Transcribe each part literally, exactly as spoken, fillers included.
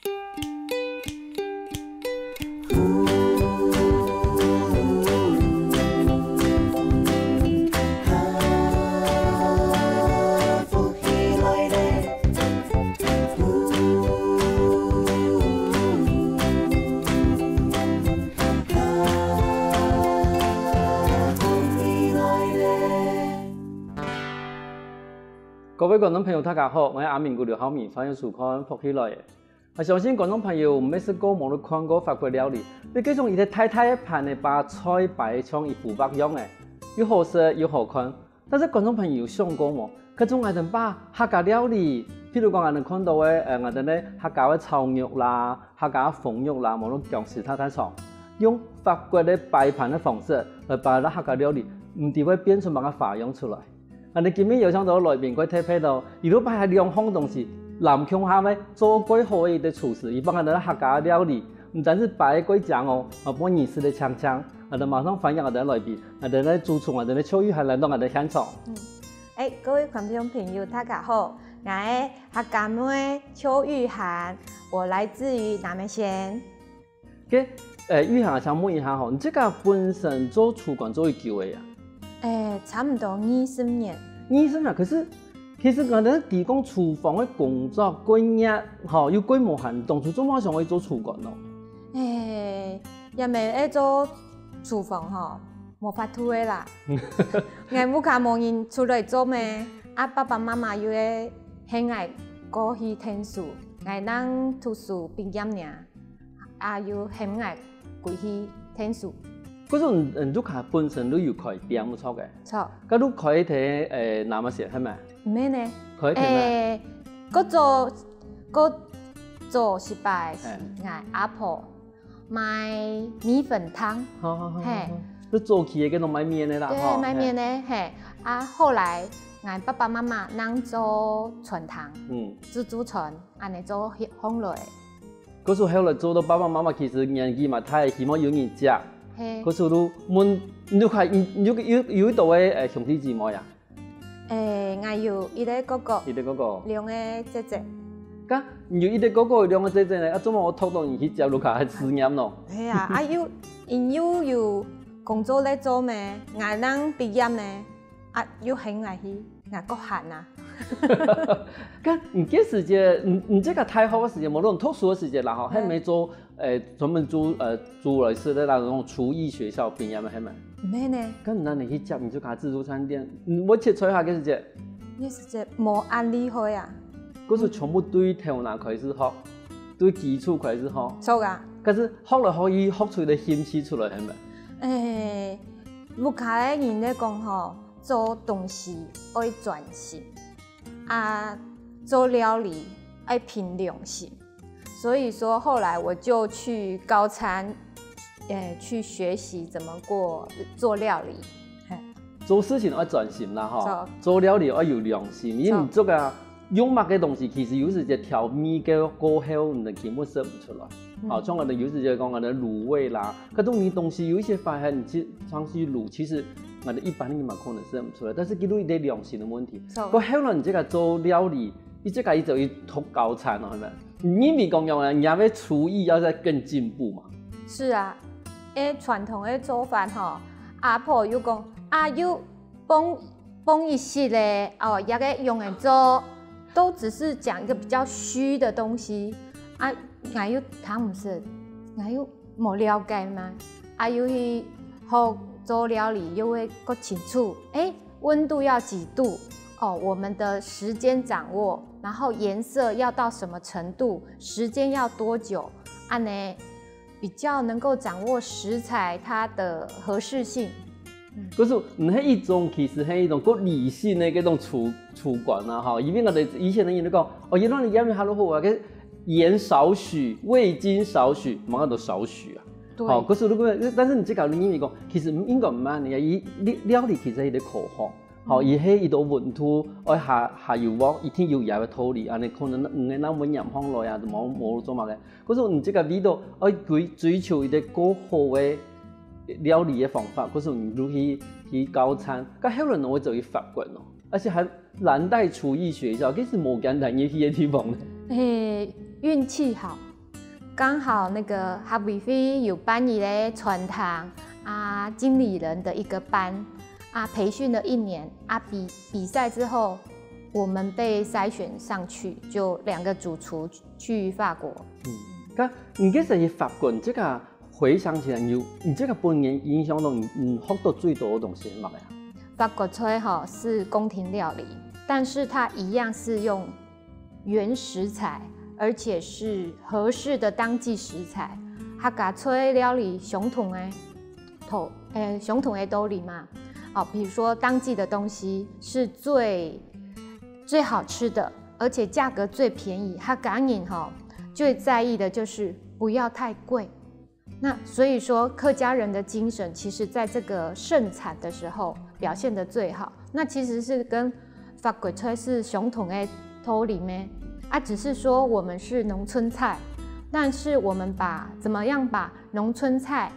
各位觀眾朋友，大家好，𠊎係阿明哥劉浩明，歡迎收看《福氣來了》。𠊎相信觀眾朋友毋係試過無看過法國料理，你該種一個大大个盤仔，把菜擺像一幅畫樣仔，又好食又好看。但是觀眾朋友有想過無？該種𠊎兜把客家料理，譬如講𠊎兜看到个，呃，𠊎兜个客家个炒肉啦，客家个封肉啦，無論講食大大腸，用法國个擺盤个方式來把這客家料理，毋知會變出麼个花樣出來。 恁仔今晡日邀請到來賓蓋特別哦，佢兜擺下兩項東西，摎共下个做蓋好个一個廚師，佢幫𠊎兜客家料理，毋單淨擺蓋靚哦，啊，分人食得淨淨。𠊎兜馬上歡迎𠊎兜來賓，𠊎兜个主廚𠊎兜个邱玉涵來到𠊎兜現場。嗯，哎，各位觀眾朋友，大家好，𠊎係客家妹邱玉涵，我來自於南門縣。 該，呃，玉涵，想問一下吼，你自家本身做廚師做幾久个呀？欸，差毋多二十年。二十年，可是其實𠊎兜知講廚房个工作蓋熱吼，又蓋無閒，當初做麼个想愛做廚師呢？欸，也毋係愛做廚師吼，無法度个啦。𠊎屋下無人出來做咩，啊，爸爸媽媽又會喊𠊎過去𢯭手，𠊎正讀書畢業爾。 啊，又喊𠊎歸去𢯭手。可是你，你屋下本身都有開店，無錯个。著。該都開在，呃，南門縣，係無？毋係呢。開在哪？欸，較早，較早時擺係，欸。𠊎阿婆賣米粉湯。好，好，好，嘿。好，好。就早期个該種賣麵个啦，對，吼，賣麵个，嘿。嘿。啊，後來𠊎爸爸媽媽正做餐廳，嗯。自助餐，恁仔做起，起來。 故所後來做到爸爸媽媽其實年紀嘛大，希望有人接。嘿。故所都問，你就看，你，你有，有，有幾多个，呃，兄弟姊妹啊？欸，𠊎有一個哥哥，一個哥哥。兩個姐姐。該你有一個哥哥，兩個姐姐呢？啊，做麼个會擇著你去接，你較思念咯？係啊，啊，又，𠊎又有工作來做咩？𠊎正畢業呢。 啊，又喊𠊎去，𠊎較閒啊。該你該時節，你，你這個大學个時節，無論讀書个時節啦吼，嗯。還無做，呃，專門做，呃，煮來食个那種廚藝學校畢業个，係無？毋係呢。該你哪能去接，你就開自助餐店，你會切菜下个時節？該時節無恁厲害啊。故所全部對頭那開始學，對基礎開始學。著啊。可是學來學去，學出一個興趣出來，係無？欸，屋下个人咧講吼， 做東西愛專心，啊，做料理愛憑良心。所以說後來我就去高餐，呃，去學習怎麼過，做料理。嘿。做事情愛專心啦，吼。做。做料理愛有良心，因為你這個用麼个東西，其實有時節調味个過後，你的根本食毋出來。嗯。好，像𠊎兜有時節講𠊎兜滷味啦， 該種你東西有一些發現，你去嘗試滷，其實𠊎兜一般人嘛可能食毋出來，但是佢有一個良心个問題。著。過後來你這個做料理，你這個一直去讀高餐哦，係無？你認為講樣啊，你个廚藝愛再更進步嘛？是啊，因為傳統个做法吼，阿婆又講，啊，又 放，放一息咧，哦，這個用來做，都只是講一個比較虛的東西。啊，𠊎又聽毋識，𠊎又無了解嘛。啊，又去學做料理，又會較清楚，欸，溫度要幾度？哦，我們的時間掌握，然後顏色要到什麼程度，時間要多久，恁仔 比較能夠掌握食材它的合適性。嗯。故所，毋係一種，其實係一種較理性个該種廚，廚師啊，吼。因為𠊎兜以前个人都講，哦，原來你鹽下落好啊，該鹽少許，味精少許，麼个都少許啊。對。好，故所如果，但是你這個你認為講，其實應該毋係恁樣，伊，料，料理其實係一個科學。 吼，嗯。佢係一個溫度，愛下，下油鑊，一定有佢个道理，恁仔可能毋會那麼黏上來啊，無，無做麼个。可是你這個味道，愛追，追求一個較好个料理个方法，可是你就去，去高餐，該後來呢，𠊎走去法國咯，而且還藍帶廚藝學校，這係無簡單入去个地方呢。嘿，運氣好。刚好那个客委会有办一个餐厅啊经理人的一个班啊，培训了一年啊，比比赛之后，我们被筛选上去，就两个主厨去法国。嗯，該你个時候法國，你這个回想起來，你有你這个本人印象中，你你學到最多个東西係麼个啊？法国菜哈是宫廷料理，但是它一样是用原食材，而且是合适的当季食材。客家菜料理相同个道，呃，相同个道理嘛。哦，比如说当季的东西是最最好吃的，而且价格最便宜。客家人哈最在意的就是不要太贵。那所以说，客家人的精神其实在这个盛产的时候表现得最好。那其实是跟法国菜是相同的道理咩？啊，只是说我们是农村菜，但是我们把怎么样把农村菜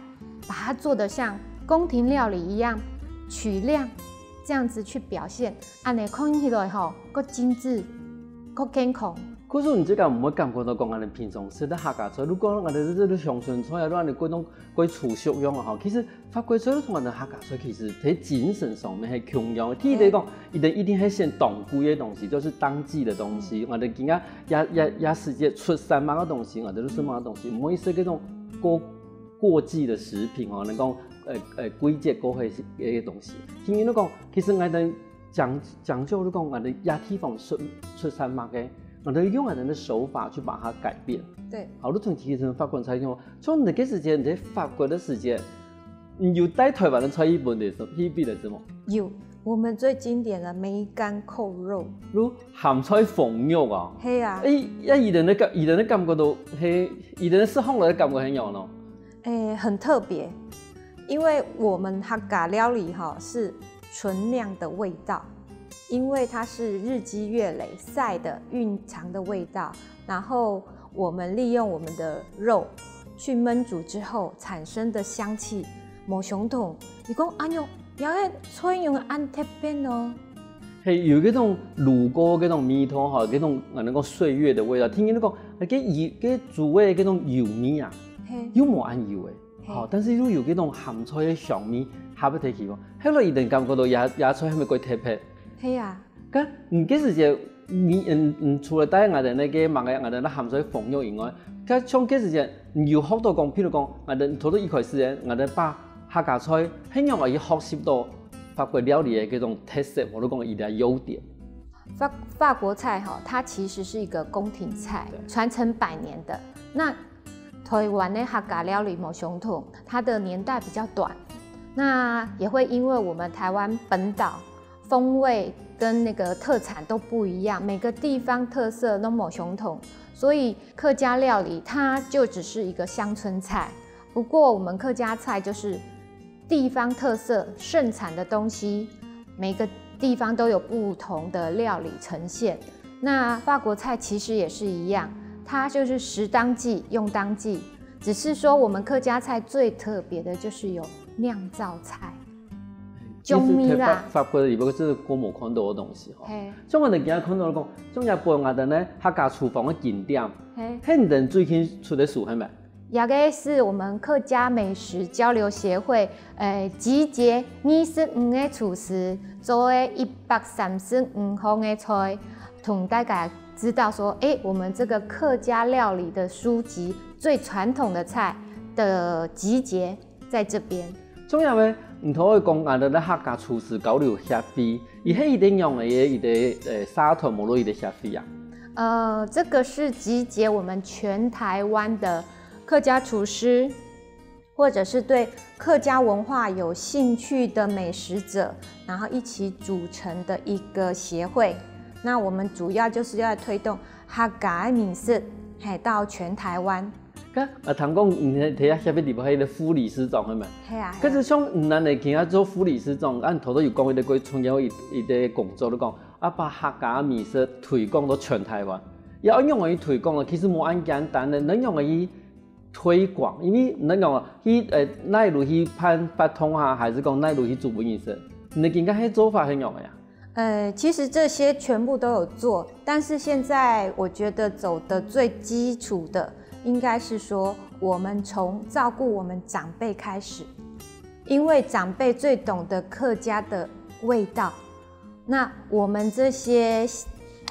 把它做得像宫廷料理一样取样，这样子去表现，按呢看起来吼，更精致，更健康。可是你這个毋會感覺到講，𠊎等平常食个客家菜，如果𠊎等這个鄉村菜啊，如果你過種過粗俗樣啊，吼，其實法國菜同𠊎等客家菜其實在精神上面係共樣个。第一个講，一定一定係選當季个東西，就是當季个東西。𠊎等今下也也也時節出產麼个東西，𠊎等就食麼个東西，毋會食該種過過季个食品哦，能講呃呃季節過後个東西。因為你講，其實𠊎等講講究，你講𠊎等這地方出出產麼个，𠊎等用𠊎等个手法去把它改變。對，好，你從其實法國菜用，從你个時節，你在法國个時節，你有帶台灣个菜去分个時，去分个時無？有我们最经典的梅干扣肉。如鹹菜封肉啊。係啊，誒，呀，佢等个感，佢等个感覺到，嘿，佢等个食落來个感覺係仰呢？誒，很特别，因为我们客家料理哈是纯酿的味道，因为它是日积月累晒的、运藏的味道，然后我们利用我们的肉去焖煮之后产生的香气，無相同。你讲，哎哟，原来菜用安特別哦。係有該種滷過該種味道哈，該種啊，能夠歲月的味道。聽人講，該油，該煮个該種油味啊，嘿，又無恁油誒。嘿好，但是又有該種鹹菜个香味，合得起哦。後來一定感覺到這這菜係毋係過特別？係啊，該你該時節，你嗯嗯，除了帶𠊎等那個麼个，𠊎等那鹹菜封肉以外，該像該時節，你有學到講，譬如講，𠊎等頭頭一開始誒，𠊎等把客家菜，係仰般去學習到法國料理的這種特色，或者講佢个優點。法法国菜哈，它其实是一个宫廷菜对，传承百年的。那台湾的客家料理無相同，它的年代比较短，那也会因为我们台湾本岛风味跟那个特产都不一样，每个地方特色都无相同，所以客家料理它就只是一个乡村菜。不过我们客家菜就是地方特色盛产的东西，每个地方都有不同的料理呈现。那法国菜其实也是一样，它就是食当季用当季，只是说我们客家菜最特别的就是有酿造菜，其實中米啦在法法國裡邊，這是過無看到的東西哈。嘿，像𠊎等今日看到講，像日本𠊎等呢客家廚房的景點，嘿。係你等最近出个書係無？這个是我们客家美食交流协会，呃，集结二十五个厨师做的一百三十五項的菜，同大家知道说，诶，我们这个客家料理的书籍最传统的菜的集结在这边。重要个，你頭先講𠊎等个客家廚師交流協會，佢係一个仰般个一个呃社團，無論一个協會啊？呃，这个是集结我们全台湾的客家厨师，或者是对客家文化有兴趣的美食者，然后一起组成的一个协会。那我们主要就是要推动客家的美食，嘿，到全台湾。該啊，聽講你在在協會裡邊係一个副理事長，係無？係啊，可是像你等今日做副理事長，啊，你頭先有講一个過重要一一个工作，你講啊，把客家美食推廣到全台灣，要仰般去推廣呢？其實無恁簡單个，你仰般去推廣？因為你仰般去呃，哪路去辦活動啊，還是講哪路去做分人食？你今个係做法係仰般啊？呃，其实这些全部都有做，但是现在我觉得走的最基础的，应该是说，我们从照顾我们长辈开始，因为长辈最懂得客家的味道。那我们这些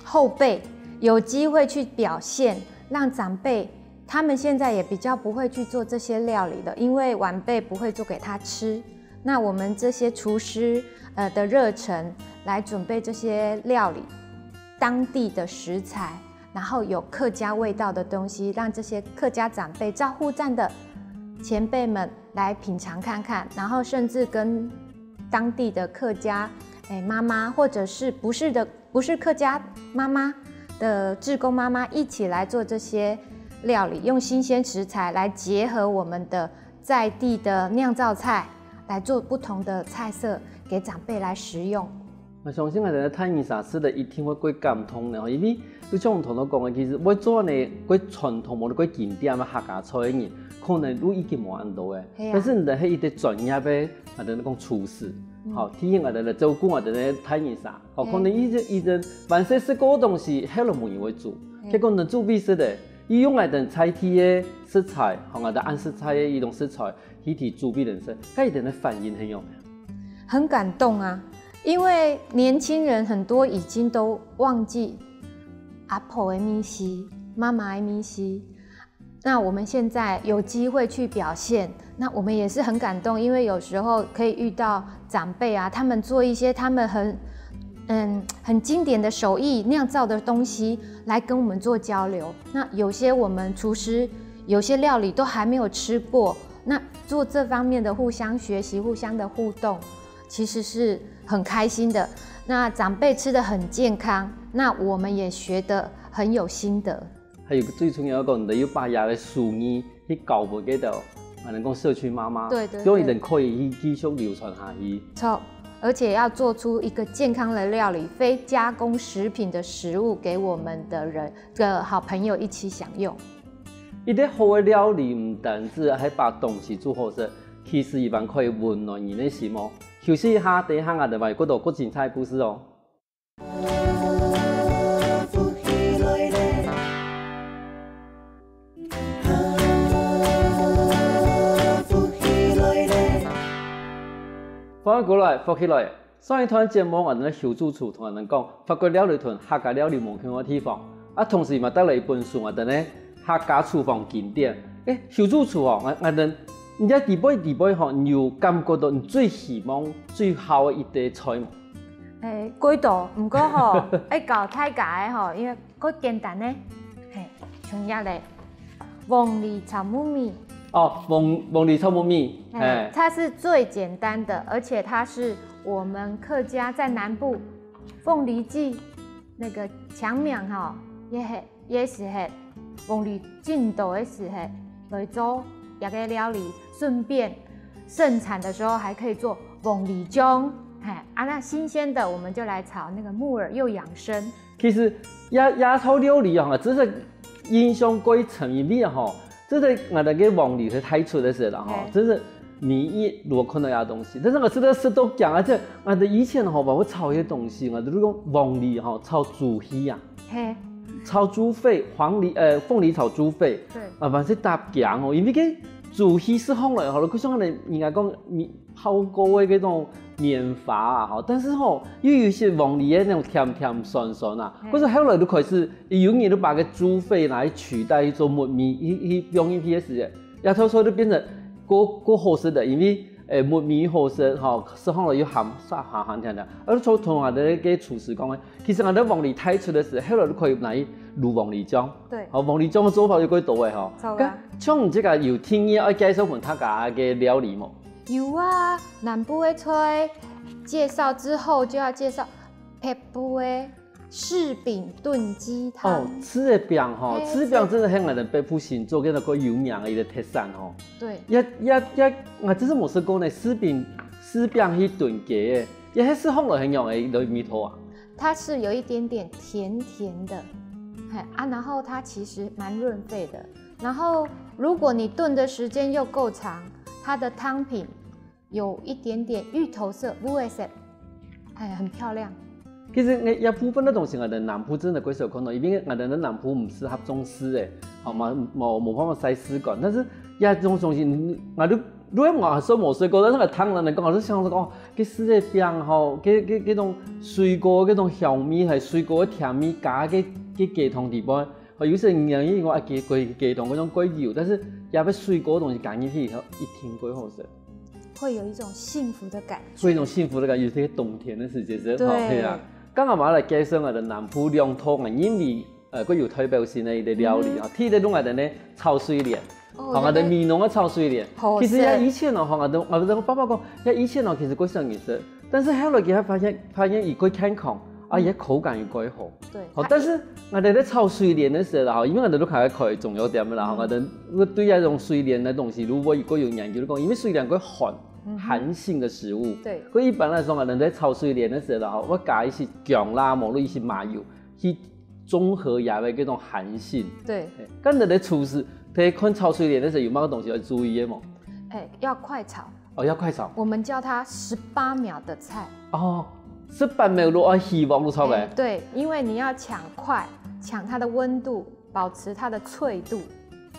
后辈有机会去表现，让长辈他们现在也比较不会去做这些料理了，因为晚辈不会做给他吃。那我们这些厨师，呃，的热忱来准备这些料理，当地的食材，然后有客家味道的东西，让这些客家长辈、照护站的前辈们来品尝看看，然后甚至跟当地的客家，哎，妈妈，或者是不是的，不是客家妈妈的志工妈妈一起来做这些料理，用新鲜食材来结合我们的在地的酿造菜，来做不同的菜色给长辈来食用。我相信𠊎兜个大人儕食了一定會蓋感動个吼，因為就像頭頭講个，其實會做呢，蓋傳統無論蓋經典个客家菜个人，可能都已經無恁多个。係啊但是你兜係一個專業个，𠊎兜講廚師，好，提醒𠊎兜來照顧𠊎兜个大人儕，好，可能一直一直還係食過个東西，後來無人會煮，結果呢煮分佢食个，佢用𠊎兜在地个食材，好，𠊎兜恁實在个一種食材，去提煮分人食，該佢兜个反應係仰般？很感动啊，因为年轻人很多已经都忘记阿婆的味緒、妈妈的味緒。那我们现在有机会去表现，那我们也是很感动，因为有时候可以遇到长辈啊，他们做一些他们很嗯很经典的手艺酿造的东西来跟我们做交流。那有些我们厨师有些料理都还没有吃过，那做这方面的互相学习、互相的互动，其实是很开心的。那长辈吃的很健康，那我们也学得很有心得。還有最重要个講，你兜有把這个手藝去教分該兜，啊，人講社區媽媽，對對用一定可以去繼續流傳下去。错，而且要做出一个健康的料理，非加工食品的食物给我们的人的好朋友一起享用。一个好个料理，毋單止係把東西煮好食，其實佢還可以溫暖人个心哦。休息一下，等一下𠊎兜還有更多更精彩个故事哦。歡迎過來，福氣來！上一段節目，𠊎兜个邱主廚同𠊎兜講，法國料理同客家料理無共樣个地方。啊，同時嘛帶來一本書，𠊎兜个客家廚房經典。誒，邱主廚哦，𠊎𠊎兜，你在底背底背吼，你有感覺到你最希望、最好个一道菜無？誒，幾多，毋過吼，愛教大家个吼，因為較簡單呢，嘿，像這个黃梨炒木耳。哦，黃黃梨炒木耳，哎，嘿，它是最簡單的，而且它是我们客家在南部凤梨祭那个強苗哈，也很也是很凤梨盡多的時候來做這个料理，順便盛產的時候還可以做鳳梨醬。哎，啊，那新鮮的我們就來炒那个木耳又養生。其實這這道料理啊，真係印象蓋深，因為吼，這个𠊎兜个黃梨係太出个時啦吼，嘿真係每一路看到這東西，但是𠊎食到食到驚，而且𠊎兜以前吼，包括炒一些東西，𠊎兜講黃梨吼炒豬血啊，嘿，炒豬肺，黃梨呃凤梨炒豬肺，對，啊，還係搭薑哦，因為个豬血食上來吼，就像人人家講，你泡過个那種棉花啊，吼，但是吼又有一些黃梨个那種甜甜酸酸啊，嗯可是後來就開始有人就把个豬肺拿去取代去做木耳，去去用一批个時間，也偷偷就變成過過好食的，因為誒木耳好食吼，食上來又鹹，鹹鹹甜甜，而且同𠊎兜个廚師講个，其實𠊎兜黃梨太出个時，後來就可以拿去滷黃梨醬。對好，黃梨醬个做法有幾多个吼。做啊該像你這个有定義愛介紹分大家个料理無？有啊，南部的菜介紹之後就要介紹北部的柿餅燉雞湯。哦，柿仔餅吼，嘿柿餅真的係𠊎兜北部新竹个那个有名个一个特產吼。對，也也也，𠊎真係無食過呢，柿餅柿餅去燉雞个，也係食上來很樣个一个味道啊。它是有一点点甜甜的，嘿啊，然后它其实蛮润肺的。然后如果你炖的时间又够长，它的汤品有一点点芋头色、乌黑色，哎，很漂亮。其實𠊎這部分个東西，𠊎等南部真的較少看到，因為𠊎等个南部毋適合種樹仔，吼，無無無辦法使樹幹。但是這種東西，𠊎都如果𠊎還無食過，但是𠊎聽人講，𠊎就想說，哦，該樹仔餅吼，該該該種水果，該種香味，還有水果个甜味，加該該雞湯底背，哦，有些人認為講啊，雞雞雞湯該種較油，但是這个水果个東西加入去以後，一定較好食。會有一種幸福的感覺。會有一種幸福的感覺，尤其冬天的時節是，對吼，對啊。剛剛嘛來介紹𠊎等南部兩道啊，因為呃，較有代表性的一個料理啊，第一個就𠊎等呢炒水蓮，哦吼，𠊎等美濃个炒水蓮。好其實呀，食以前哦，吼，𠊎等𠊎等爸爸講，呀，以前哦，其實較少人食，但是後來佢發現發現佢較健康，啊，佢口感又較好。對，好，它但是𠊎等在炒水蓮个時候啦，吼，因為𠊎等都開開中藥店个啦，吼，𠊎等對該種水蓮个東西，如果有有研究，就講，因為水蓮較寒，寒性的食物，對所以一般來說，𠊎等在炒水蓮个時候啦，吼，會加一些薑啦，無論一些麻油，去中和佢个該種寒性。對，嘿，該你等廚師在看炒水蓮个時候，有麼个東西要注意个無？哎，要快炒，哦，要快炒。我們叫它十八秒的菜。哦，十八秒就愛起鑊就炒个哎。對，因為你要搶快，搶它的溫度，保持它的脆度。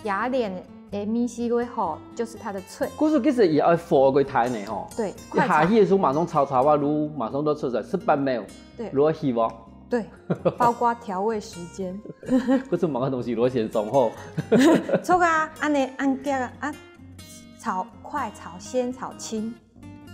雅典的米西威吼，就是它的脆。故所其實也愛火个大呢吼。對，一下快炒。去个時候馬上炒炒啊，就馬上都出來，十八秒，對就愛起鑊。對，包括調味時間。故所麼个東西就先裝好。錯啊，按呢按這樣啊，炒快炒鮮炒青。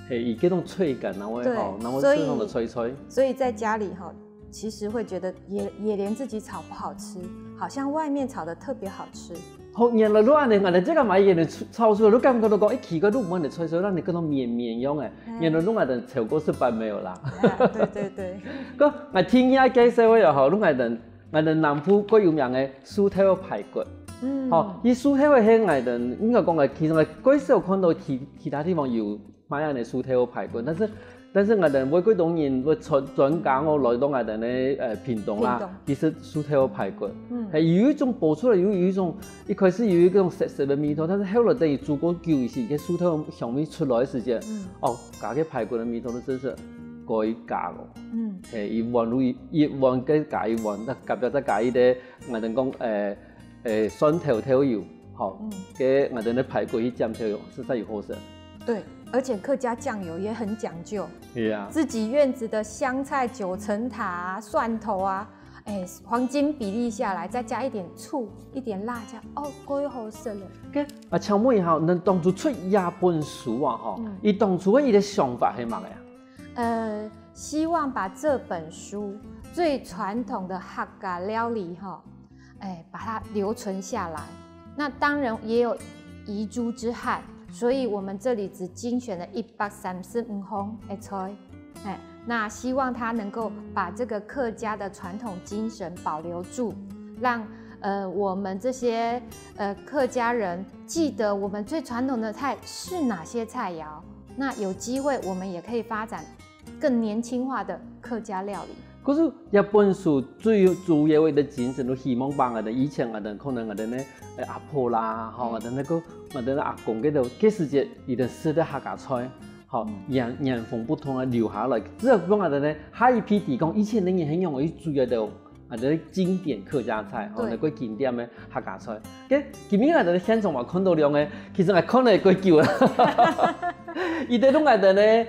嘿，佢該種脆感，然後對吼，然後所以脆脆的脆脆。所以在家裡哈，其實會覺得也也連自己炒不好吃，好像外面炒的特別好吃。好，原來就恁呢，𠊎等這個買个人炒出來，就感覺到講，欸，奇怪，就毋會恁脆脆，讓你感覺綿綿樣欸。嗯原來就𠊎等超過十八秒啦。哎，對對對，个，𠊎聽人家介紹个吼，就𠊎等𠊎等南部較有名个樹頭排骨。嗯，吼，佢樹頭个係𠊎等應該講个，其實𠊎較少看到其其他地方有賣恁呢樹頭排骨，但是但是𠊎等會較多人會專專家哦來到𠊎等个呃屏東啦屏東，其實樹頭排骨，嗯係有一種包出來有有一種一開始有一種澀澀个味道，但是後來等佢煮過久一些，該樹頭香味出來个時間，嗯哦，加个排骨个味道就真係改加哦。嗯，嘿，一碗就一一碗个加一碗，再隔壁再加一个，𠊎等講，誒誒蒜頭豆油，吼，嗯个𠊎等个排骨去沾豆油，實在有好食。對，而且客家醬油也很講究，係啊，自己院子的香菜、九層塔啊、蒜頭啊，哎，黃金比例下來，再加一點醋、一點辣椒，哦，過好食了。个啊，請問一下，恁當初出這本書啊，吼嗯，你當初个一個想法係麼个啊？呃，希望把這本書最傳統的客家料理哈，哎，把它留存下來。那當然也有遺珠之憾，所以我們這裡只精選了一百三十五項的菜，哎，那希望它能夠把這個客家的傳統精神保留住，讓呃我們這些呃客家人記得我們最傳統的菜是哪些菜餚。那有機會我們也可以發展更年輕化的客家料理。可是這本書最主要个精神，就希望把𠊎等以前𠊎等可能𠊎等个呃阿婆啦，吼，𠊎等个𠊎等个阿公該兜，該時節佢等食个客家菜，吼，原原封不動个留下來，只有講𠊎等个下一批提供以前个人很容易注意到𠊎等个經典客家菜，吼，對能夠經典个客家菜。个今日𠊎等个現場嘛看到兩个，其實𠊎看了幾久了。一個就𠊎等个誒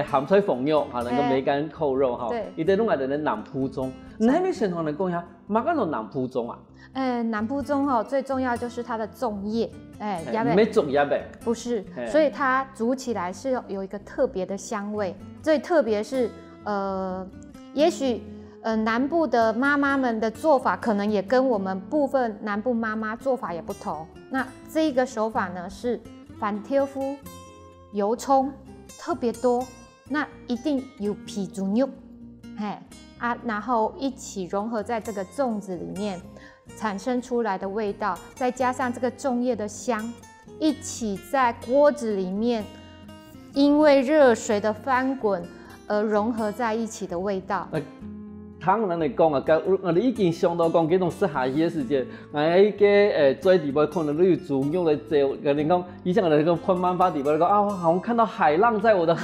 鹹菜封肉，哈，那個哎梅乾扣肉哈對，一個就𠊎等个南部粽。你還沒先同人講一下，麼个叫南部粽啊？哎，南部粽哦，最重要就是它的粽葉，哎，哎要不要沒粽葉呗。不是嘿，所以它煮起來是有一個特別的香味。最特別是，呃，也許呃南部的媽媽們的做法，可能也跟我們部分南部媽媽做法也不同。那這一個手法呢是番豆腐、油蔥特別多，那一定有肥豬肉，嘿啊，然後一起融合在這個粽子裡面，產生出來的味道，再加上這個粽葉的香，一起在鍋子裡面，因為熱水的翻滾而融合在一起的味道。聽人來講啊，該𠊎已經想到講，這種食下去个時節，𠊎个誒嘴裡背可能都有豬肉來走。跟你講，以前𠊎等講看漫畫裡背講啊，我好像看到海浪在我的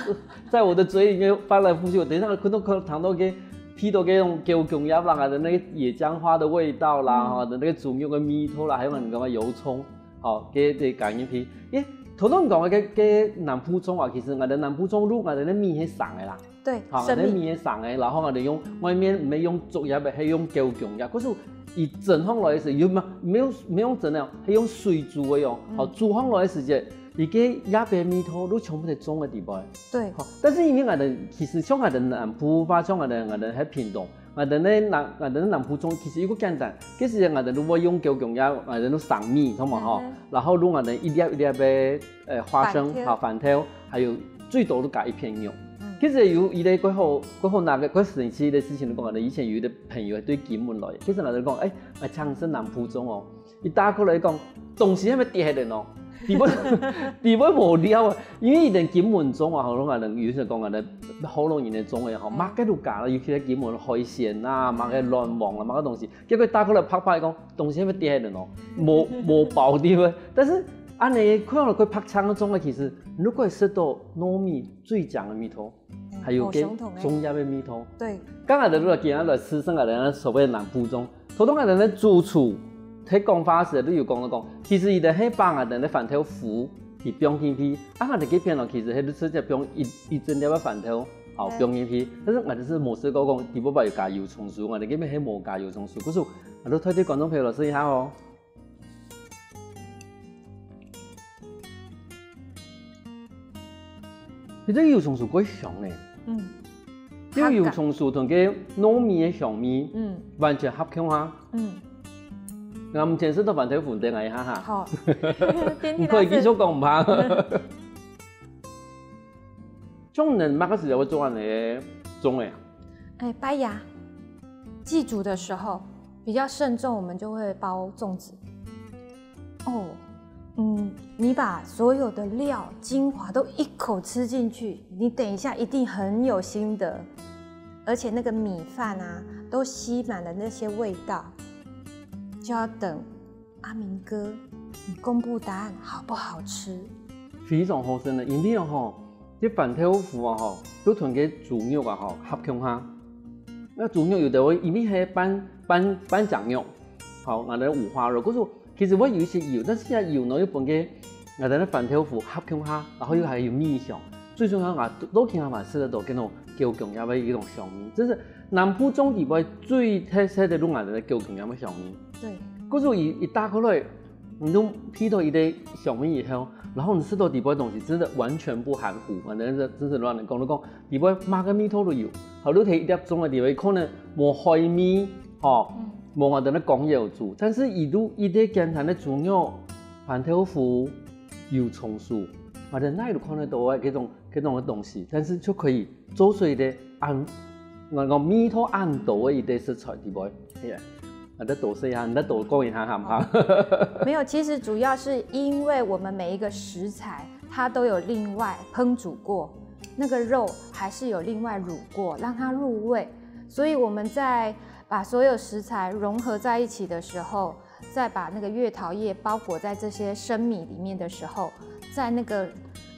在我的嘴裡面翻來覆去。我等一下可能可能聽到个鼻到該種九芎葉啦，還有那個野薑花的味道啦，嗯。吼，那個豬肉个味道啦，還有你講个油蔥，吼，該个加入去。誒，頭先講个該个南部粽啊，其實𠊎等南部粽，如果𠊎等个米係生个啦，對，吼，𠊎等个米係生个，然後𠊎等用外面毋係用竹葉个，係用九芎葉，可是佢蒸上來个時，又無無用無用蒸个，係用水煮个喲，吼，煮上來个時節，佢个葉个味道都全部在粽个底背。 對。吼，但是因為𠊎等其實像𠊎等南部話，像𠊎等𠊎等係屏東，𠊎等个南𠊎等个南部粽其實又較簡單，其實𠊎等都會用九芎葉，𠊎等都生米，懂無吼？然後用𠊎等一粒一粒个呃花生，好，番豆，還有最多都加一片肉。其實有一個過後過後那個過神奇个事情，講𠊎等以前有一個朋友對金門來，其實𠊎等講，哎，𠊎請你食南部粽哦。 佢打過來講，東西係毋係跌忒了喏？底背底背無料啊，因為佢等金門粽啊，喉嚨啊，有時講啊，喉嚨人个粽个吼，麼个都加了，尤其係金門海鮮啊，麼个卵黃啊，麼个東西，結果打過來拍拍講，東西係毋係跌忒了喏？無無包底背，但是恁呢看落去白青个粽啊，其實如果食到糯米最強个味道。 還有个粽葉个味道。對，剛才的路今天來吃剩下的所謂南部粽，頭先𠊎等个主廚在講話時都有講到講，其實佢等係把𠊎等个番豆腐去放進去，啊，𠊎等這片哦，其實係直接放一一整粒个番豆，好放進去，但是𠊎等係無試過講底背有加油蔥酥，𠊎等這片係無加油蔥酥，可是𠊎都推薦觀眾朋友來試一下哦。 其實油蔥酥蓋香呢。嗯。因為油蔥酥同个糯米个香味，嗯，完全合共下。嗯。𠊎毋先食到番豆粉等𠊎一下哈。好，你可以繼續講吧。中年麼个時節會做恁呢種个啊？哎，拜呀，祭祖的時候比較慎重，我們就會包粽子。哦，嗯，你把所有的料精華都一口吃進去，你等一下一定很有心得，而且那個米飯啊，都吸滿了那些味道，就要等阿明哥，你公布答案好不好吃？非常好食呢，因為吼，這番豆腐啊吼，都同个豬肉啊吼合共下。那豬肉有的會因為係半半半隻肉，好，𠊎等五花肉，可是其實會有一些油，但是這油呢又分个𠊎等个番豆腐合共下，然後又還有米香，最重要啊，都都聽下嘛吃得到這種九芎葉个一種香味，這是南部粽底背最特色个，用𠊎等个九芎葉个香味。對，可是一一打開來，你都鼻到一个香味以後，然後你吃到底背个東西，真的完全不含糊，反正是真是亂講，你講底背麼个味道都有。好，你提一粒粽个底背，可能無海味，吼，無𠊎等个廣葉有煮，但是佢都一个簡單个豬肉、番豆腐、油蔥酥，反正哪裡都看得到个這種這種个東西，但是就可以做出一个恁，𠊎講味道恁多个一个食材，對不對？係啊，啊，再多說一下，你再多講一下，好不好？没有，其实主要是因为我们每一个食材，它都有另外烹煮过，那个肉还是有另外卤过，让它入味，所以我们在把所有食材融合在一起的时候，再把那个月桃叶包裹在这些生米里面的时候，在那个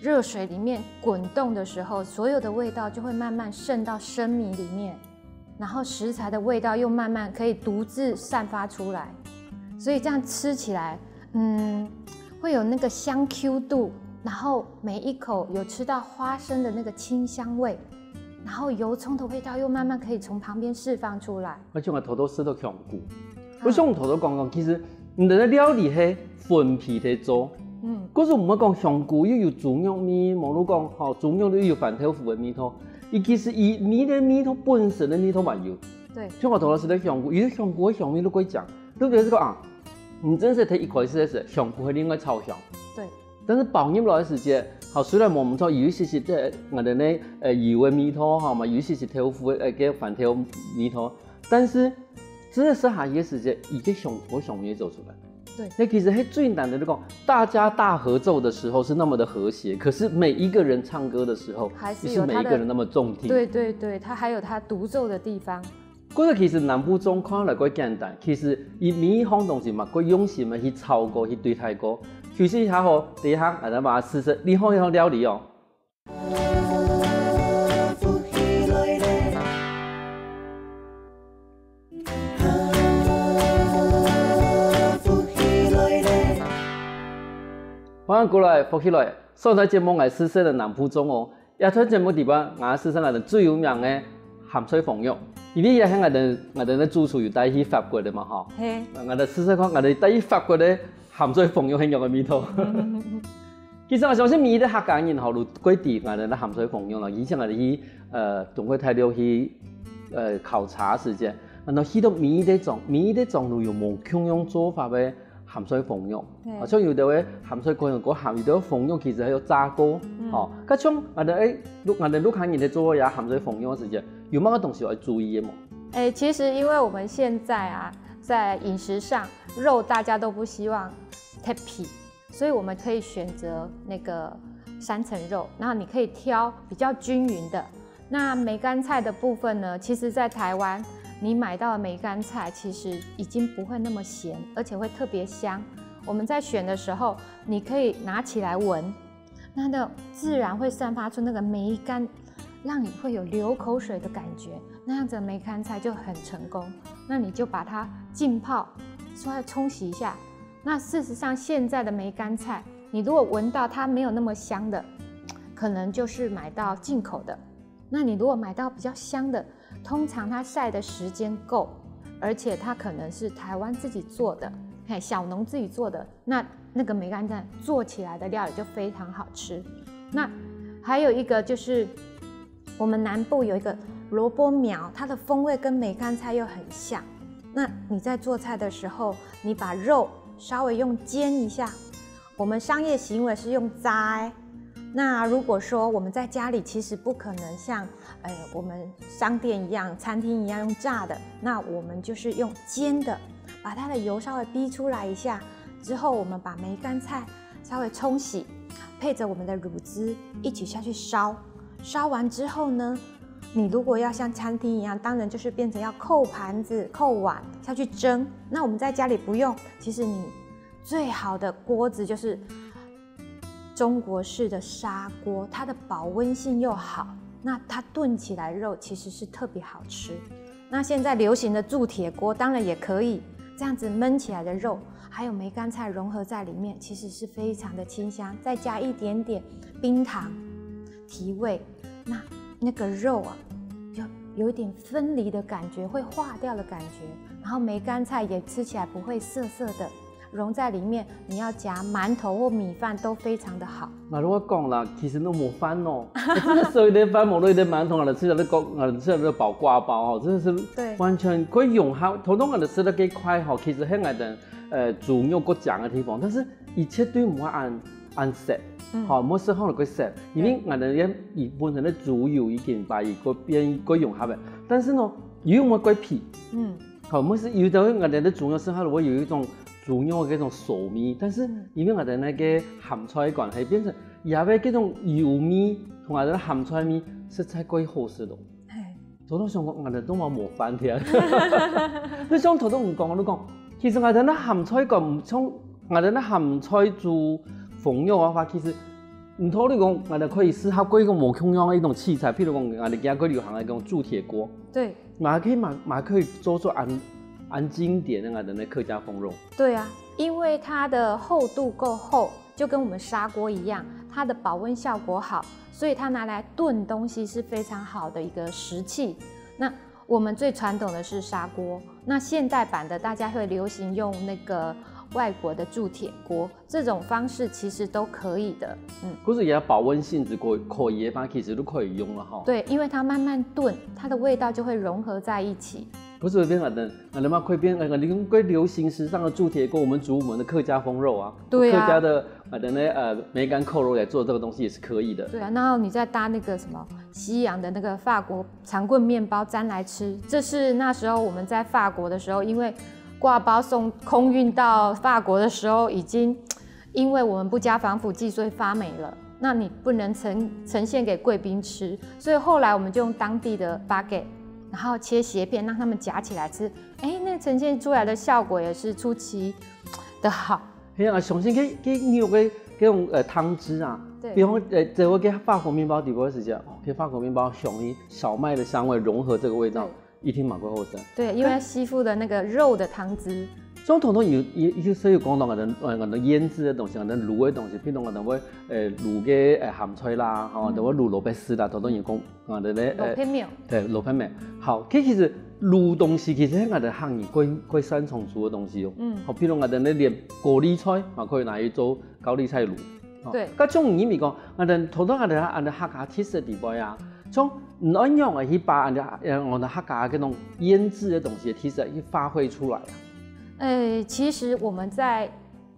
热水里面滚动的时候，所有的味道就会慢慢渗到生米里面，然后食材的味道又慢慢可以独自散发出来，所以这样吃起来，嗯，会有那个香 Q 度，然后每一口有吃到花生的那个清香味，然后油葱的味道又慢慢可以从旁边释放出来。而且我偷偷吃到香菇，我想偷偷讲讲，其实你的料理系分皮在做，嗯，可是我们讲香菇又有猪肉味，无论讲吼猪肉又有番豆腐的味道，伊其实伊米的味道本身的味道嘛有，对，像我偷偷吃的香菇，伊的香菇的香味都可以讲，特别是讲啊，你真是在一开始的时候，香菇会另外炒香，对。 但是包入来个时节，好，虽然我们说有一些些个，我的呢，呃，油的味道哈嘛，有一些些豆腐的，呃，个番豆味道，但是真的是下去个时节，一个香菇香味走出来。对，那其实还最难的，就讲大家大合奏的时候是那么的和谐，可是每一个人唱歌的时候，还是不是每一个人那么中听。对对对，它还有它独奏的地方。 个个其实南部粽看来个简单，其实伊每一項东西嘛，个用心个去炒过，去对待过。休息一下吼，等一下，俺们马上试试另外一項料理哦。歡迎過來，福氣來！上台節目𠊎試食个南部粽哦，這台節目裡背，𠊎試食𠊎等最有名个鹹菜封肉，因為這係𠊎等𠊎等个主廚有帶去法國个嘛吼。嘿，𠊎等試食看，𠊎等帶去法國个鹹菜封肉係仰个味道。其實𠊎相信每一個客家人吼，都會知𠊎等个鹹菜封肉啦。以前𠊎等去呃中國大陸去呃考察時節，然後去到每一個莊，每一個莊都有無共樣做法个鹹菜封肉。嘿好像有个鹹菜可能較鹹，有个封肉其實還有炸過。哦，該像𠊎等誒，𠊎等屋下人在做這鹹菜封肉時節，有麼个東西愛注意个無？哎，其實因為我們現在啊，在飲食上，肉大家都不希望太肥，所以我們可以選擇那個三層肉，然後你可以挑比較均勻的。那梅干菜的部分呢，其實在台灣你買到的梅干菜其實已經不會那麼鹹，而且會特別香。我們在選的時候，你可以拿起來聞，那个自然會散發出那個梅干，讓你會有流口水的感覺，那樣子的梅干菜就很成功。那你就把它浸泡，稍微沖洗一下。那事實上，現在的梅干菜，你如果聞到它沒有那麼香的，可能就是買到進口的。那你如果買到比較香的，通常它曬的時間夠，而且它可能是台灣自己做的，嘿，小農自己做的，那那個梅干菜做起來的料理就非常好吃。那還有一個就是，我們南部有一個蘿蔔苗，它的風味跟梅干菜又很像。那你在做菜的時候，你把肉稍微用煎一下，我們商業行為是用炸欸。那如果說我們在家裡，其實不可能像呃我們商店一樣、餐廳一樣用炸的，那我們就是用煎的，把它的油稍微逼出來一下，之後我們把梅干菜稍微沖洗，配著我們的滷汁一起下去燒。燒完之後呢，你如果要像餐廳一樣，當然就是變成要扣盤子、扣碗下去蒸。那我們在家裡不用，其實你最好的鍋子就是中國式的砂鍋，它的保溫性又好，那它燉起來肉其實是特別好吃。那現在流行的鑄鐵鍋當然也可以，這樣子燜起來的肉，還有梅干菜融合在裡面，其實是非常的清香，再加一點點冰糖提味，那那個肉啊，就有一點分離的感覺，會化掉的感覺，然後梅干菜也吃起來不會澀澀的，融在裡面，你要夾饅頭或米飯都非常的好。那如果講啦，其實都無飯哦，真的少一點飯，無了一點饅頭，啊，吃了個，啊，吃了個飽掛包哦，真的是對完全可以融合。頭先𠊎等食了幾塊吼，其實係𠊎等呃豬肉較強个地方，但是佢絕對毋會恁恁澀，嗯吼，毋會食好了較澀，因為𠊎等个佢本身个豬油已經把佢改變改融合了，但是呢，又毋會改肥。嗯，好，毋係有的𠊎等个豬肉食好了會有一種豬肉个那種臊味，但是因為𠊎等个鹹菜个關係，變成佢个這種油味同𠊎等个鹹菜味實在過好食咯。嘿，頭頭想講，𠊎等都嘛無飯添。你像頭頭你講，你講，其實𠊎等个鹹菜乾，像𠊎等个鹹菜豬封肉个話，其實毋通你講，𠊎等可以試下過一個無共樣个一種器材，譬如講，𠊎等今過流行个一種鑄鐵鍋，對，嘛可以嘛嘛可以做出恁恁經典个𠊎等个客家封肉。對啊，因為它的厚度夠厚，就跟我們砂鍋一樣，它的保溫效果好，所以它拿來燉東西是非常好的一個食器。那我們最傳統的是砂鍋，那現代版的大家會流行用那個外國的鑄鐵鍋，這種方式其實都可以的。嗯，可是佢个保溫性質可可以个話，其實都可以用了吼。對，因為它慢慢燉，它的味道就會融合在一起。可是變𠊎等，𠊎等嘛可以變，呃，你用過流行時尚个鑄鐵鍋，我們煮我們的客家封肉啊，對啊客家的，呃，等等，呃，梅干扣肉來做這個東西也是可以的。對啊，然後你再搭那個什麼西洋的那個法國長棍麵包沾來吃，這是那時候我們在法國的時候，因為掛包送空運到法國的時候，已經因為我們不加防腐劑，所以發霉了。那你不能呈呈現給貴賓吃，所以後來我們就用當地的 baguette，然後切斜片讓他們夾起來吃。哎，那呈現出來的效果也是出奇的好。係啊，相信該該肉个該種呃湯汁啊，對比方呃，在我个法國麵包底部个時節，哦，該法國麵包香味、小麥的香味融合這個味道，一定蠻過好食。對，因為吸附的那個肉的湯汁。像頭頭有有有時有講到𠊎兜呃𠊎兜醃製个東西，𠊎兜滷个東西，譬如𠊎兜會呃滷个呃鹹菜啦，吼，就會滷蘿蔔絲啦，頭頭有講𠊎兜咧呃蘿蔔苗，對，蘿蔔苗。好，其其實滷東西其實係𠊎兜客人過過擅長煮个東西哦。嗯，好，譬如𠊎兜咧連高麗菜嘛可以拿去做高麗菜滷。哦對該種你咪講，𠊎兜頭頭𠊎兜恁樣客家特色底背啊，像你愛仰仔去把恁樣呃𠊎兜客家該種醃製个東西个特色去發揮出來啊。呃，其实我们在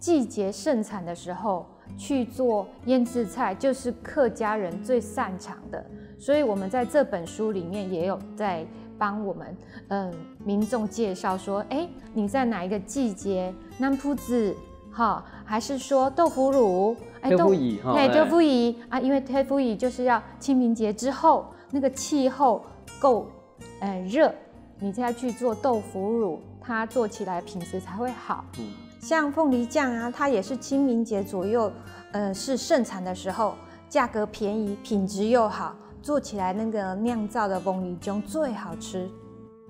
季节盛产的时候去做腌制菜，就是客家人最擅长的。所以我们在这本书里面也有在帮我们嗯民众介绍说，哎，你在哪一个季节，南铺子哈，还是说豆腐乳，哎，豆腐乳哈，哎，哎豆腐乳啊，因为豆腐乳就是要清明节之后那个气候够呃热，你再去做豆腐乳，它做起来品质才会好。嗯像凤梨酱啊，它也是清明节左右，呃，是盛产的时候，价格便宜，品质又好，做起来那个酿造的凤梨酱最好吃。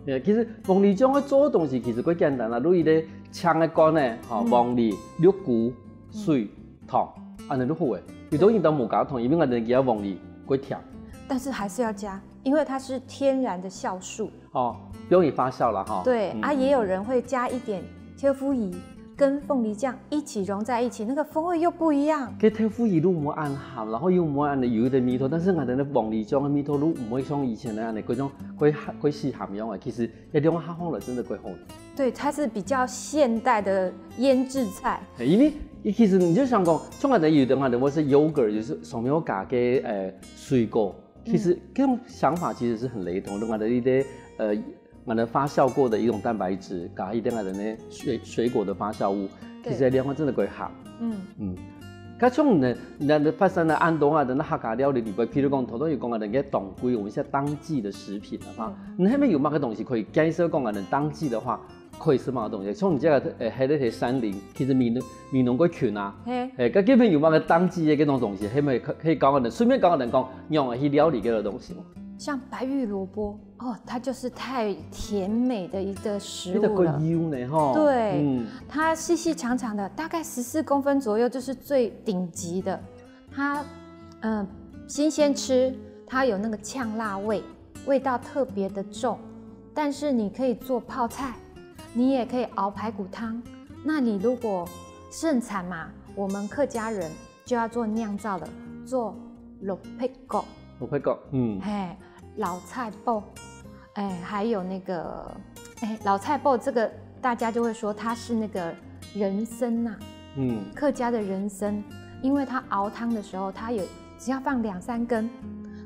哎，其實鳳梨醬愛做个東西其實過簡單啦，你一个青个罐呢，吼，嗯鳳梨、綠菇、水、糖，恁樣就好个。有種人都無加糖，因為𠊎兜个鳳梨過甜，但是还是要加，因為它是天然的酵素。哦，不容易發酵啦哈。对、嗯啊，也有人会加一点豆腐乳跟凤梨酱一起融在一起，那个风味又不一样。該豆腐乳都無恁鹹，然後又無恁有一个味道，但是𠊎兜个鳳梨醬个味道都毋會像以前个恁樣，該種過鹹過死鹹樣个。其實一兩下放落真的過好。对，它是比较现代的腌制菜。因為其實你就想講，像𠊎兜有个𠊎兜會係 yogurt，就是上面有加个呃水果。其實這種想法其實是很雷同的，𠊎兜一个呃，𠊎兜發酵過的一種蛋白質，加一點𠊎兜个水水果的發酵物，其實兩个真的過鹹。嗯，嗯，該像呢，那發生了恁多啊，等到客家料理裡背，譬如講，頭頭有講啊，人家當歸，我們現在當季的食品了哈，你那邊有麼个東西可以介紹講啊？人當季的話，可以吃麼个東西？像你這个呃，還在山林，其實美濃美濃過近啊，嘿，哎，該這邊有麼个當季的這種東西，還沒可可以教我們，順便教我們講，仰仔去料理這个東西嗎？像白玉萝卜哦，它就是太甜美的一个食這个過物了。油呢哈。对嗯，它细细长长的，大概十四公分左右，就是最顶级的。它嗯、呃新鲜吃，它有那个呛辣味，味道特别的重。但是你可以做泡菜，你也可以熬排骨汤。那你如果盛产嘛，我们客家人就要做酿造了，做蘿蔔糕。蘿蔔糕，嗯，嘿，老菜脯，哎，还有那个，哎，老菜脯这个大家就会说它是那个人参呐、嗯，客家的人参，因为它熬汤的时候，它有只要放两三根，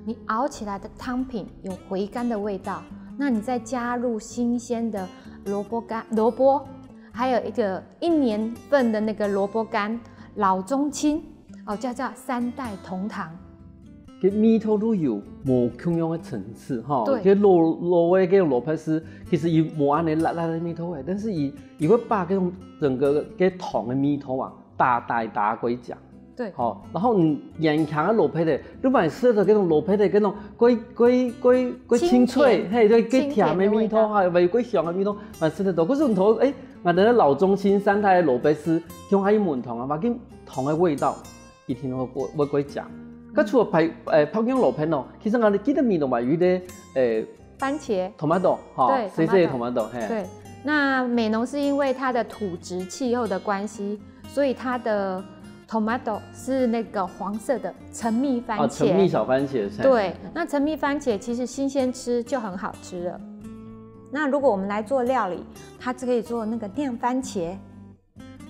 你熬起来的汤品有回甘的味道，那你再加入新鲜的萝卜干、萝卜，还有一个一年份的那个萝卜干老中青，哦，叫叫三代同堂。个味道都有無共樣个層次哈。對个老老个个蘿蔔絲，其實佢無恁个辣辣个味道个，但是佢佢會把該種整個个糖个味道啊，打打打過講。对，好，然後你眼前个蘿蔔个，你還食到該種蘿蔔个該種過過過過清脆，清甜嘿，對，過清甜的甜个味道，味道還有過香个味道，還食得到。可是你頭哎，𠊎兜老中青三代个蘿蔔絲，用下去燜糖啊，把該糖个味道一定會過會過講。該除了白呃白楊蘿蔔哦，其實𠊎記得美濃嘛有一个呃番茄。tomato 哈，對細細个 tomato tomato，嘿，对，那美濃是因为它的土质气候的关系，所以它的 tomato 是那个黄色的陈蜜番茄。啊，陈蜜小番茄，嘿对，那陈蜜番茄其实新鲜吃就很好吃了。那如果我们来做料理，它可以做那个酿番茄，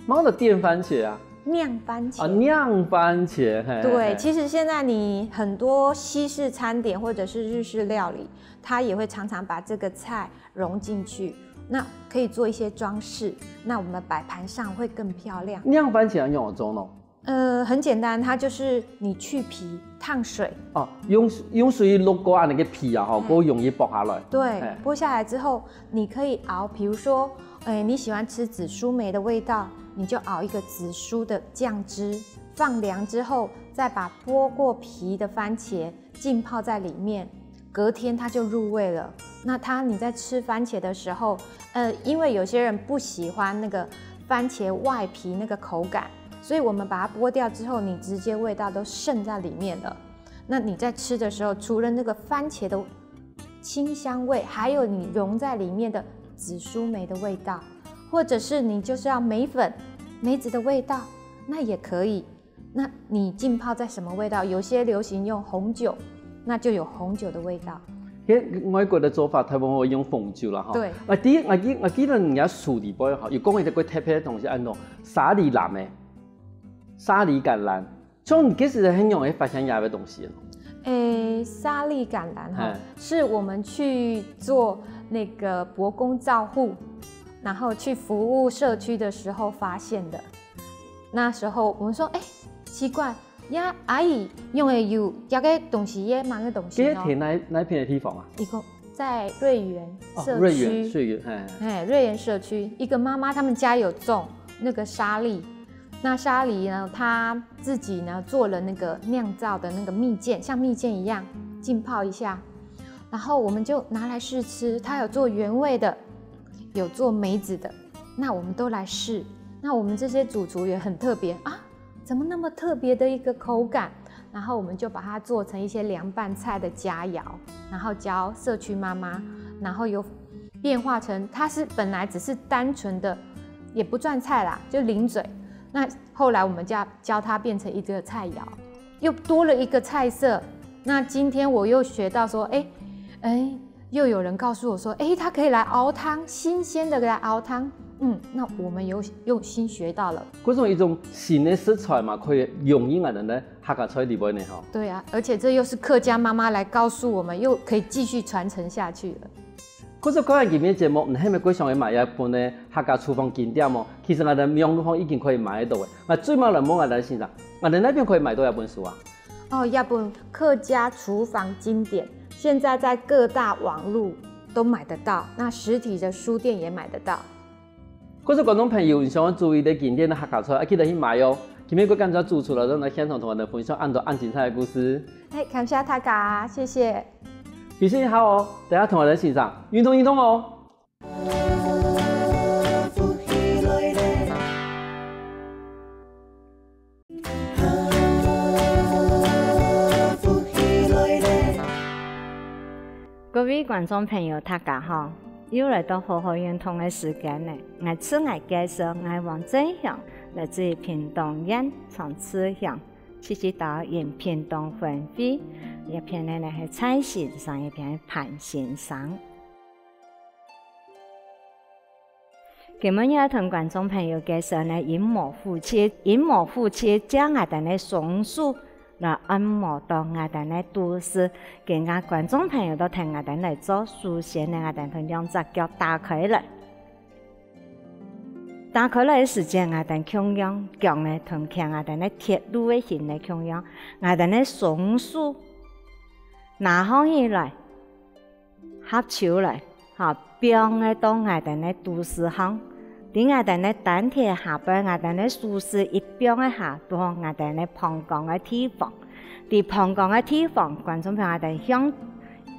麼个电番茄啊，酿番茄。啊，酿番茄，嘿，对，嘿其实现在你很多西式餐点或者是日式料理，它也会常常把这个菜融进去，那可以做一些装饰，那我们摆盘上会更漂亮。酿番茄愛仰般做呢？呃，很简单，它就是你去皮烫水，哦，用用水落過恁个皮啊，吼，嗯過容易剝下來。对哎，剥下来之后，你可以熬，比如说，哎，你喜欢吃紫苏梅的味道，你就熬一个紫苏的酱汁，放凉之后，再把剥过皮的番茄浸泡在里面，隔天它就入味了。那它你在吃番茄的时候，呃，因为有些人不喜欢那个番茄外皮那个口感，所以我们把它剥掉之后，你直接味道都渗在里面了。那你在吃的时候，除了那个番茄的清香味，还有你融在里面的紫苏梅的味道，或者是你就是要梅粉、梅子的味道，那也可以。那你浸泡在什么味道？有些流行用红酒，那就有红酒的味道。其實外國个做法，大部分會用紅酒啦，吼。對。啊，第一，我記我記得人家書裡背吼，有講一個特別个東西，安到沙梨橄欖，沙梨橄欖。像你這時係用个發現這个東西呢？诶，沙梨橄欖哈哎，是我们去做那个伯公照護，然后去服务社区的时候发现的。那时候我们说，哎，奇怪，呀，阿姨用的有这个东西耶，蛮个东西哦。這係哪哪片个地方啊？一共在瑞园哦，社区，瑞园，瑞园，哎，哎，瑞园社区一个妈妈，他们家有种那个沙梨，那沙梨呢，她自己呢做了那个酿造的那个蜜饯，像蜜饯一样浸泡一下，然后我们就拿来试吃。她有做原味的，有做梅子的，那我们都来试。那我们这些主厨也很特别啊，怎么那么特别的一个口感？然后我们就把它做成一些凉拌菜的佳肴，然后教社区妈妈，然后有变化成它是本来只是单纯的，也不算菜啦，就零嘴。那后来我们教教它变成一个菜肴，又多了一个菜色。那今天我又学到说，哎，哎，又有人告诉我说，哎，它可以来熬汤，新鲜的来熬汤。嗯，那我们又又新学到了。這種一種新个食材嘛，可以用於𠊎等个客家菜裡背呢，吼。对啊，而且这又是客家妈妈来告诉我们，又可以继续传承下去了。可是看完今日節目，你係毋係過想愛買這本个客家廚房經典無？其實𠊎等網路上已經可以買得到个。𠊎最尾來問𠊎等先生，𠊎等哪片可以買到這本書啊？哦，要不客家厨房经典，现在在各大网路都买得到，那实体的书店也买得到。可是觀眾朋友，你想愛注意个經典个客家菜，愛記得去買哦。今日過感謝主廚來到現場同𠊎等分享恁多恁精彩个故事。哎，感谢大家，谢谢。休息一下哦，等下同𠊎等先生運動運動哦。各位觀眾朋友，大家好！又來到好好運動个時間呢。𠊎自我介紹，𠊎黃振雄，來自屏東縣長治鄉，七七島因屏東分會，一片呢係蔡先生，一片潘先生。 今晡日同觀眾朋友介紹呢，陰毛虎刺。陰毛虎刺，將𠊎兜个雙手來按摩到𠊎兜个肚屎，今下觀眾朋友都跈𠊎兜來做。首先呢，𠊎兜同兩隻腳打開來。打開來个時節，𠊎兜共樣腳呢同牽𠊎兜个鐵路个形呢共樣，𠊎兜个雙手拿䟘起來， 合手來，吼，放仔到𠊎兜个肚屎項。在𠊎兜个丹田下背，𠊎兜个手勢一放仔下，到𠊎兜个膀胱个地方。在膀胱个地方，觀眾朋友，𠊎兜向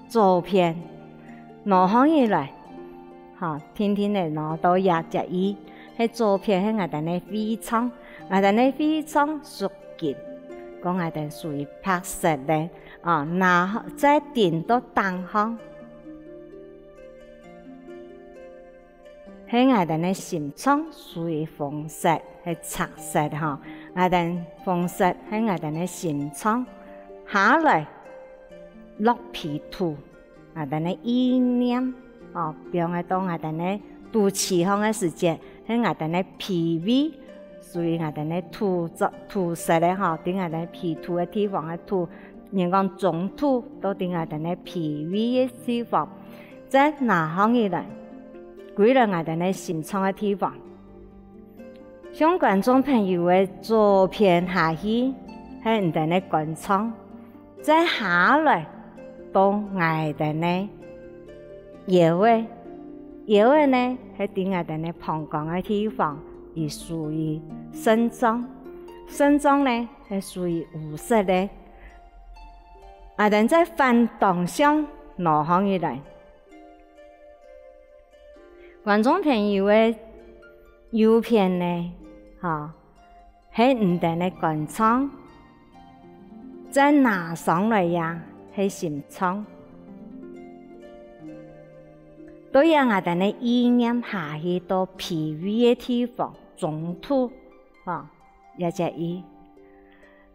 左片挪䟘起來，吼，定定仔挪到這隻位，係左片係𠊎兜个胃臟，𠊎兜个胃臟屬金，講𠊎兜屬於白色个。 啊，拿再頂到頂項，係𠊎兜个心臟屬於紅色，係赤色吼。𠊎兜紅色係𠊎兜个心臟，下來落脾土，𠊎兜个意念，哦，放仔到𠊎兜个肚臍項个時節，係𠊎兜个脾胃，屬於𠊎兜个土質、土色个吼，在𠊎兜脾土个地方个土， 人講中土，到在𠊎兜个脾胃个地方，再拿䟘起來，歸來𠊎兜个心臟个地方。向觀眾朋友个左片下去，係𠊎兜个肝臟，再下來到𠊎兜个腰仔。腰仔呢，係在𠊎兜个膀胱个地方，佢屬於腎臟。腎臟呢， 係屬於烏色个。𠊎兜再反當向挪䟘起來，觀眾朋友个右片呢，吼，係你兜个肝臟，再拿上來呀，係心臟。對呀，𠊎兜个意念下去到脾胃个地方，中途，吼，這隻意。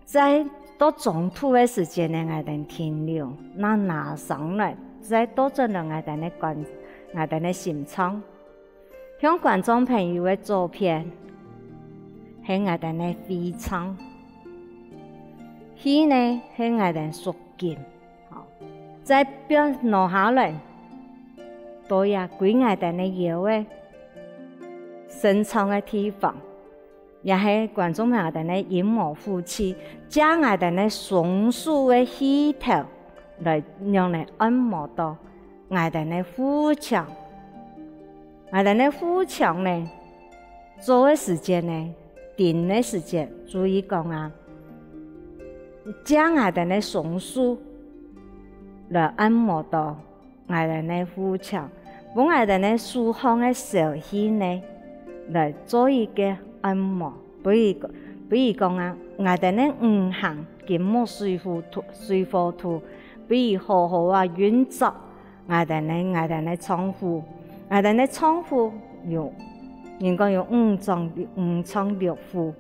再到中途个時節呢，𠊎兜停留，拿拿上來，再倒轉來𠊎兜个肝，𠊎兜个心臟。像觀眾朋友个左片，係𠊎兜个肺臟，肺呢係𠊎兜屬金，吼，再放落下來，到這歸𠊎兜个腰仔，腎臟个地方。 也係觀眾朋友𠊎兜个陰毛夫妻，借𠊎兜个雙手个氣頭來讓來按摩到𠊎兜个腹腔。𠊎兜个腹腔呢，做个時節呢，定个時節，注意講啊，借𠊎兜个雙手來按摩到 𠊎兜个腹腔，分𠊎兜个手項个小穴呢，來做一個按摩。比如，比如講啊，𠊎兜个五行金木水火土，水火土，比如好好啊運作，𠊎兜个，𠊎兜个臟腑，𠊎兜个臟腑有，人講有五臟，五臟六腑，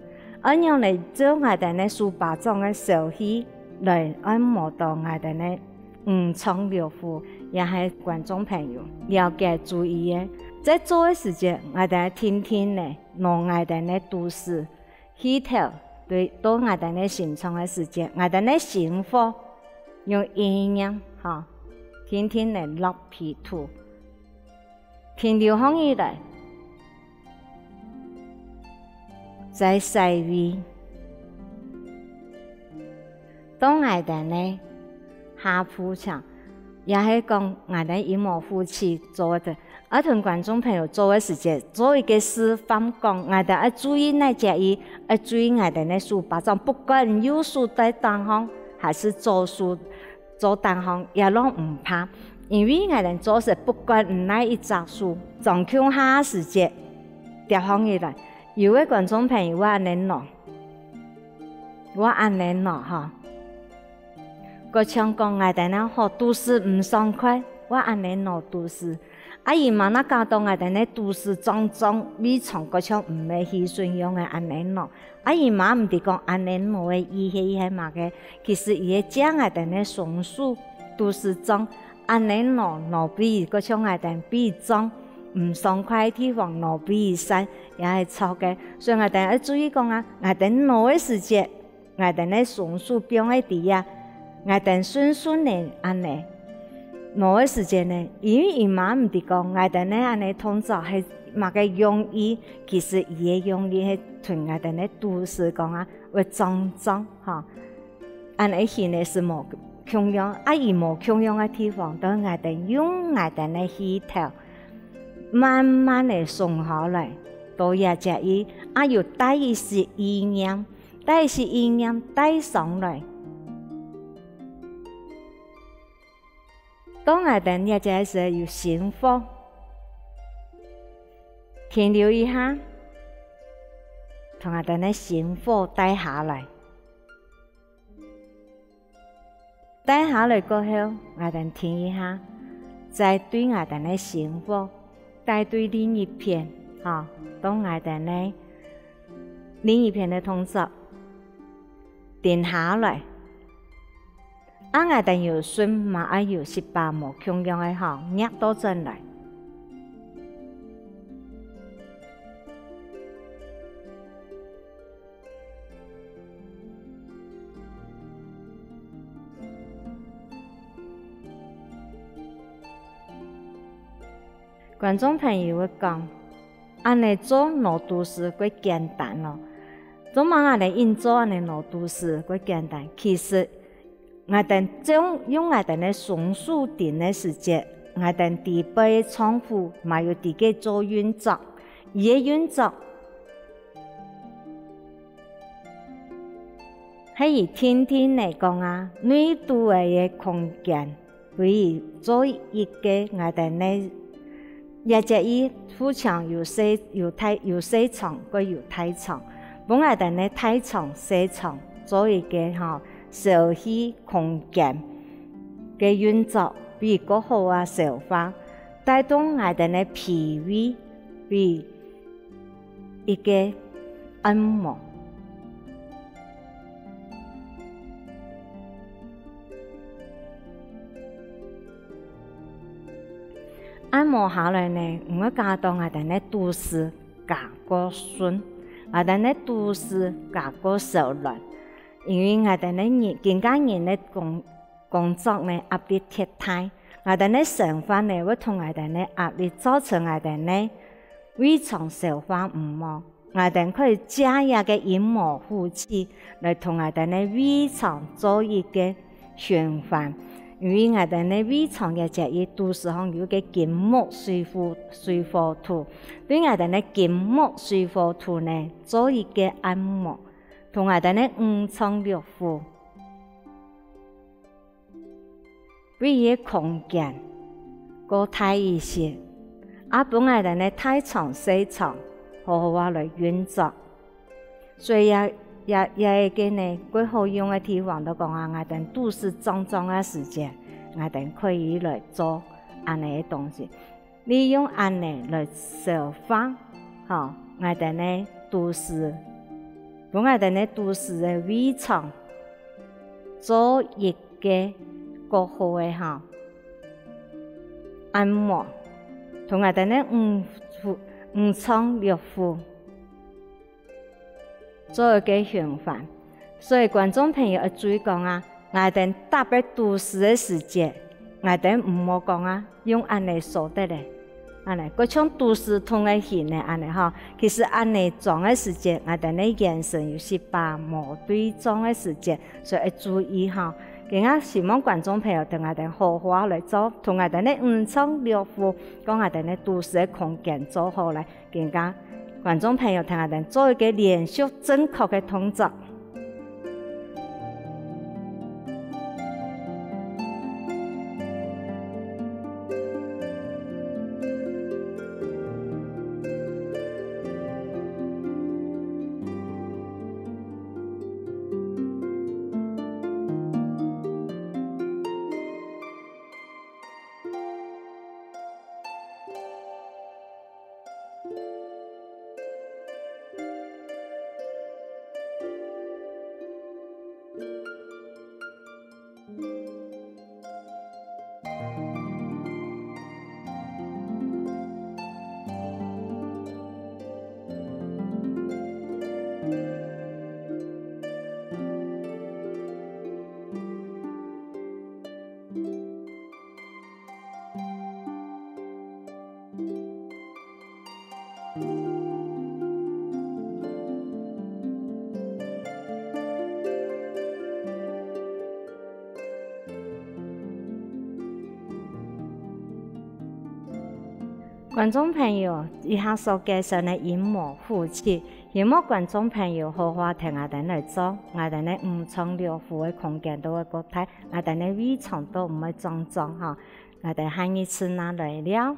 恁樣來照𠊎兜个手巴掌个小穴來按摩到𠊎兜个 五臟六腑，也係觀眾朋友了解注意个。在做个時節，𠊎兜定定呢，拿𠊎兜个肚屎，氣頭對到𠊎兜个心臟个時節，𠊎兜个心火用意念，吼，定定呢落脾土。 停留䟘起來，再洗胃。到𠊎兜个下腹腔，也係講𠊎兜陰毛夫妻做个，愛同觀眾朋友做个時節，做一個示範講，𠊎兜愛注意哪隻位，愛注意𠊎兜个手巴掌，不管右手在頂項，還係左手 做頂項也攏毋怕，因為𠊎兜做事不管哪一隻手，掌控下時節，疊䟘起來。有个觀眾朋友，𠊎恁呢拿，𠊎恁呢拿吼。過像講𠊎兜呢吼，肚屎毋爽快，𠊎恁呢拿肚屎。 阿姨媽若搞到𠊎兜呢肚屎脹脹，胃腸過像毋係氣順樣个恁呢拿。阿姨媽毋知講恁呢拿个意思係麼个，其實佢係借𠊎兜呢雙手，肚屎脹，恁呢拿，拿比過像𠊎兜胃脹，毋爽快个地方拿比散，也係著个。所以𠊎兜愛注意講啊，𠊎兜拿个時節， 𠊎兜呢雙手放在地下，𠊎兜順順仔恁呢。拿个時節呢，因為佢嘛毋知講𠊎兜呢恁呢動作係麼个用意，其實佢个用意係同𠊎兜呢肚屎講啊，會脹脹吼。恁呢形呢係無共樣，啊佢無共樣个地方，都𠊎兜用𠊎兜呢氣頭，慢慢仔鬆下來，到這隻位，啊有帶一息意念。 帶息意念帶上來。當𠊎兜這隻時有心火，停留一下，同𠊎兜个心火帶下來。 帶下來過後，𠊎兜停一下，再對𠊎兜个心火帶對另一片，吼，到𠊎兜个另一片个動作，停下來。啊𠊎兜有順嘛愛有息把無共樣个吼，逆倒轉來。 觀眾朋友會講，恁呢做拿肚屎較簡單囉。做麼个恁呢硬做恁呢拿肚屎較簡單？其實 𠊎兜將用𠊎兜个雙手頂个時節，𠊎兜底背个臟腑嘛有在該做運作，佢个運作係佢定定來講啊，內肚个空間，可以做一個𠊎兜个這隻椅非常有細，有大，有細長，過有大長，分𠊎兜呢大長、細長做一個吼，休息空間个運作，比較好啊消化，帶動𠊎兜呢脾胃，比一個按摩。 按摩下來呢，毋會搞到𠊎兜呢肚屎較過順，𠊎兜呢肚屎較過燒暖。因為𠊎兜呢人，今下人呢工，工作呢壓力忒大，𠊎兜呢生活呢會同𠊎兜呢壓力造成𠊎兜呢胃腸消化毋好。 𠊎兜可以借這個陰毛護氣來同𠊎兜呢胃腸做一個循環，因為𠊎兜呢胃腸个這一肚屎項有個筋膜水火，水火土，對𠊎兜呢筋膜水火土呢做一個按摩，同𠊎兜呢五臟六腑 為一個空間過大一些，啊分𠊎兜呢大腸細腸好好啊來運作。所以這，這，這一個呢，過好用个地方就講啊，𠊎兜肚屎脹脹个時節，𠊎兜可以來做恁呢个東西。 利用恁呢來消化，吼，𠊎兜呢肚屎，分𠊎兜呢肚屎个胃腸做一個較好个吼，按摩，同𠊎兜呢五腑，五臟六腑 做一個循環。所以觀眾朋友愛注意講啊，𠊎兜搭个肚屎个時節，𠊎兜毋好講啊，用恁呢就得了。恁呢，過像肚屎痛个形呢，恁呢吼。其實恁呢裝个時節，𠊎兜呢圓身有十八無對撞个時節，所以愛注意吼。今下希望觀眾朋友同𠊎兜好好來做，同𠊎兜呢五臟六腑，講𠊎兜呢肚屎个空間做好了。 今下，觀眾朋友，同𠊎兜做一個連續正確个動作。觀眾朋友，以下所介紹个陰毛護氣，希望觀眾朋友好好聽𠊎兜來做，𠊎兜呢五臟六腑个空間都會較大，𠊎兜呢胃腸都毋會脹脹吼。𠊎兜下一次正來尞。